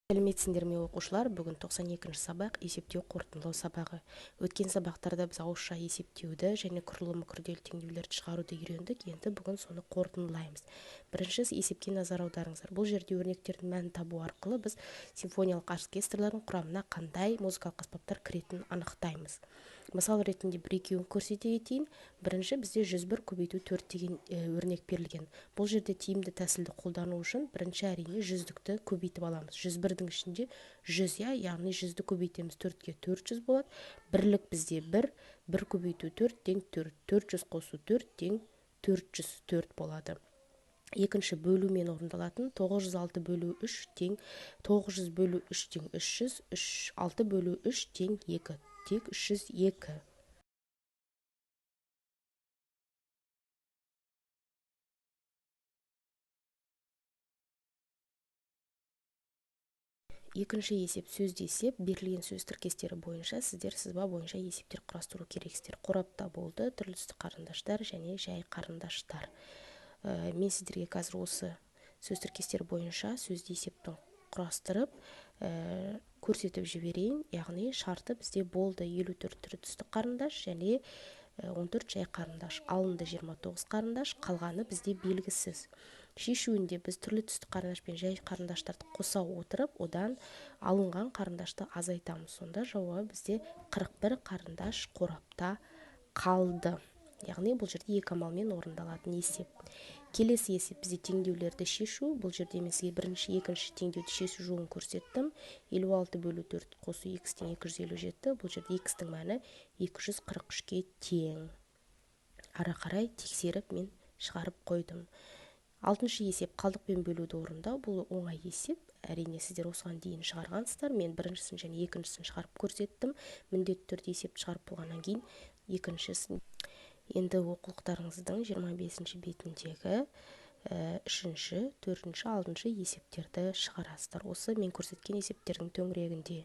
Сәлеметсіңдер ме, оқушылар! Бүгін 92-ші сабақ, есептеу қорытындылау сабағы. Өткен сабақтарда біз ауызша есептеуді және құрылымы күрделі теңдеулерді шығаруды үйрендік. Енді бүгін соны қорытындылаймыз. Бірінші есепке назар аударыңыздар. Бұл жерде өрнектердің мәнін табу арқылы біз симфониялық оркестрлердің құрамына қандай музыкалық аспаптар кіретінін анықтаймыз. Мысал ретінде бір екеуін көрсете кетейін. Бірінші бізде 101 көбейту 4 деген өрнек берілген. Бұл жерде тиімді тәсілді қолдану үшін бірінші, әрине, жүздікті көбейтіп аламыз. 101-дің ішінде 100, иә, яғни 100-ді көбейтеміз 4-ке, 400 болады. Бірлік бізде 1, 1 көбейту 4 тең 4, 400 қосу 4 тең 404 болады. Екінші бөлумен орындалатын 906 бөлу 3 тең 900 бөлу 3 тең 300, 3, 6 бөлу 3 тең 2, тек 302. Екінші есеп сөзді есеп. Берілген сөз тіркестері бойынша сіздер сызба бойынша есептер құрастыру керексіздер. Қорапта болды, түрлі түсті қарындаштар және жай қарындаштар. Мен сіздерге қазір осы сөз тіркестері бойынша сөзді есептің құрастырып, көрсетіп жіберейін. Яғни шарты бізде болды 54 түрлі түсті қарындаш және 14 жай қарындаш. Алынды 29 қарындаш, қалғаны бізде белгісіз. Шешуінде біз түрлі түсті қарындаш пен жай қарындаштарды қоса отырып, одан алынған қарындашты азайтамыз. Сонда жауабы бізде 41 қарындаш қорапта қалды. Яғни бұл жерде екі амалмен орындалатын есеп. Келесі есеп бізде теңдеулерді шешу. Бұл жерде мен сізге бірінші, екінші теңдеуді шешу жолын көрсеттім. 56 бөлу 4 қосу х тең 257. Бұл жерде х-тің мәні 243-ке тең. Ары қарай тексеріп мен шығарып қойдым. Алтыншы есеп қалдықпен бөлуді орындау. Бұл оңай есеп. Әрине, сіздер осыған дейін шығарғансыздар. Мен біріншісін және екіншісін шығарып көрсеттім. Міндетті түрде есепті шығарып болғаннан кейін екіншісін. Енді оқулықтарыңыздың 25-ші бетіндегі үшінші, төртінші, алтыншы есептерді шығарасыздар. Осы мен көрсеткен есептердің төңірегінде.